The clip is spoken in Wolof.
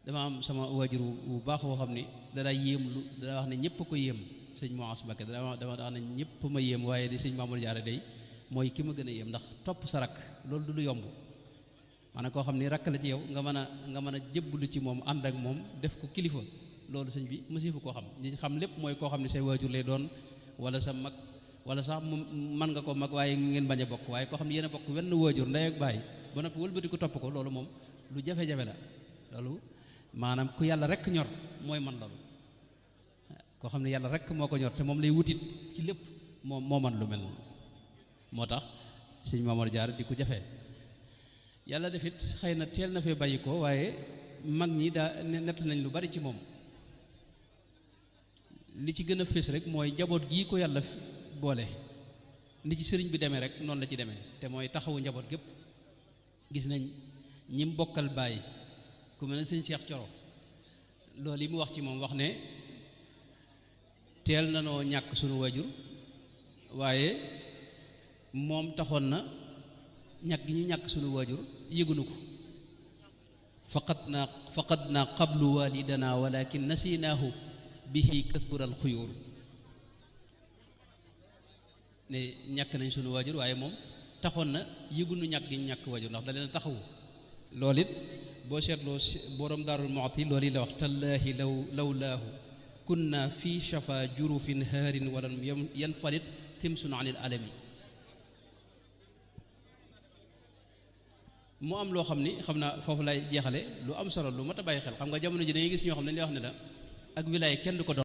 dama am sama waajur bu baax woo xam ni dana yéem lu dana wax ne ñëpp ko yéem sëñ Moas Mbakke dama wax ne ñëpp ma yéem waaye di sëñ Mamour Diarra day mooy ki ma gën a yéem ndax topp sa rakk loolu du lu yomb maanaam koo xam ni rakk la ci yow nga mën a jébbalu ci moom ànd ak moom def ko kilifa loolu sëñ bi mësifu koo xam ñi xam lépp mooy koo xam ne say waajur lay doon wala sa mag wala sax mu mën nga ko mag waaye ngeen bañ a bokk waaye koo xam ne yéen a bokk wenn waajur ndey ak baay ba noppi wëlbati ko topp ko loolu moom lu jafe-jafe la loolu maanaam ku yàlla rek ñor mooy man loolu koo xam ne yàlla rek moo ko ñor te moom lay wutit ci lépp moo man lu mel noonu moo tax sëñ Mamour Diarra di ko jafe yàlla defit xëy na teel na fee bàyyi ko waaye mag ñi daa nett nañ lu bari ci moom li ci gën a fés rek mooy njaboot gii ko yàlla boole ni ci sëriñ bi demee rek noonu la ci demee te mooy taxawu njaboot gépp gis nañ ñim bokkal bàyyi ku mel ne sëñ Cheikh Coro loolu yi mu wax ci moom wax ne teel na noo ñàkk sunu wajur waaye moom taxoon na ñàkk gi ñu ñàkk sunu wajur yëgunu ko faqad naa qablu walidana walakin nasinaahu bihi kasbural xuyuur ne ñàkk nañ sunu wajur waaye moom taxoon na yëgunu ñàkk gi ñu ñàkk wajur ndax da leen taxawu loolu it boo seetloo borom daarul moxti loolu yi la wax tallaahi lawlaahu kunna fi shafa jurufin haarin walam yanfalit timsun anil alami mu am loo xam ni xam naa foofu lay jeexale lu am solo lu mat a bàyyi xel xam nga jamono ji dañuy gis ñoo xam ne dañuy wax ne la ak wilaay kenn du ko doon